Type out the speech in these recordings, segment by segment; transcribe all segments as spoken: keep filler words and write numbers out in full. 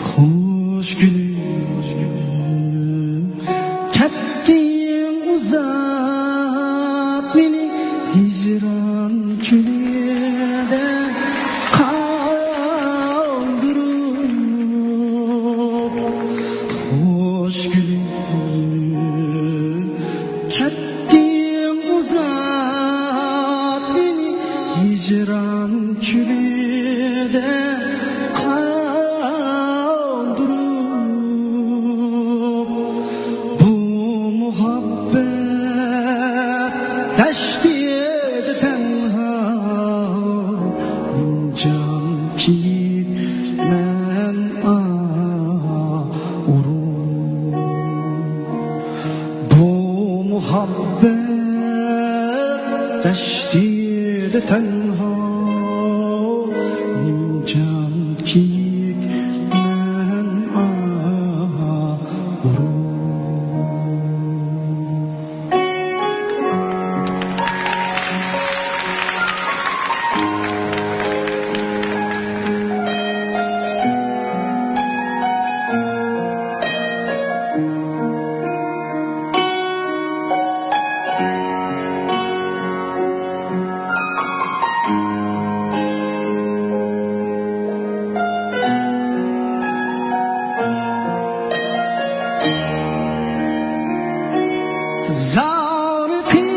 خوش گۈلۈم، كەتتىڭ ئۇزات مېنى ھىجران كۈنىدە قالدۇرۇپ. خوش گۈلۈم، كەتتىڭ ئۇزات مېنى ھىجران چۆلىدە قالدۇرۇپ. بۇ مۇھەببەت دەشتىدە تەنھا جان كېيىپ مەن ئاغرىپ. بۇ مۇھەببەت دەشتىدە تەنھا، جان كېيىك مەن ئاغرىپ. زارىقىپ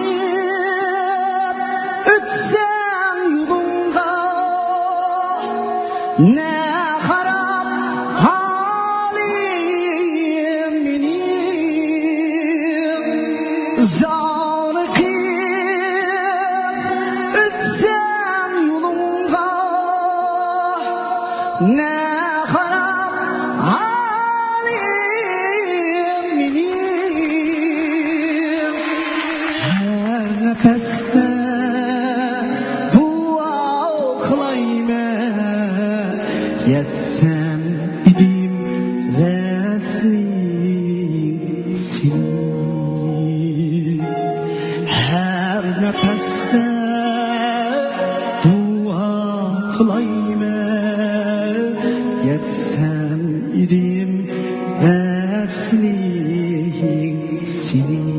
ئۆتسەڭ يولۇڭغا، نە خاراب ھالىم مېنىڭ. زارىقىپ ئۆتسەڭ يولۇڭغا، نە خاراب ھالىم مېنىڭ. ھەر نەپەستە دۇئا قىلايمەن، يەتسەم ئىدىم ۋەسلىڭ سېنىڭ. ھەر نەپەستە دۇئا قىلايمەن، يەتسەم ئىدىم ۋەسلىڭ سېنىڭ.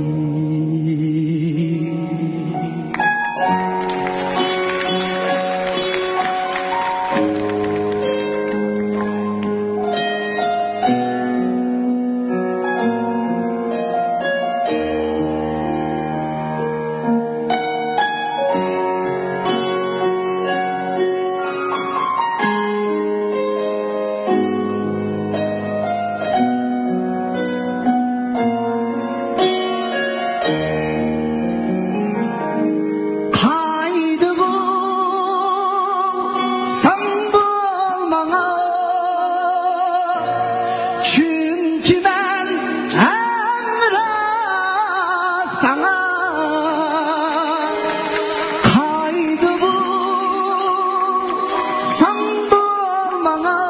قايىل بولساڭ بول ماڭا، چۈنكى مەن ھەمراھ ساڭا. قايىل بولساڭ بول ماڭا،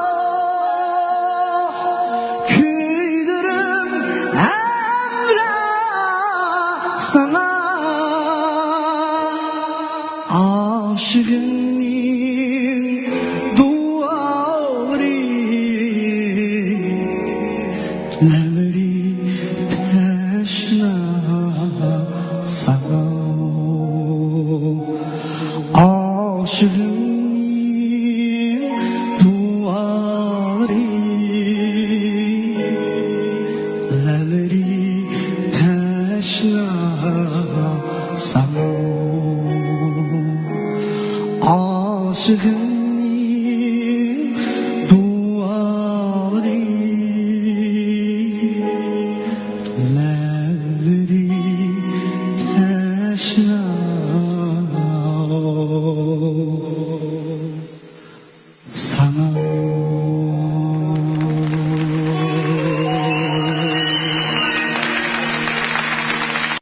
كۈيلىرىم ھەمراھ ساڭا. ئاشىقىمنىڭ دۇئالىرى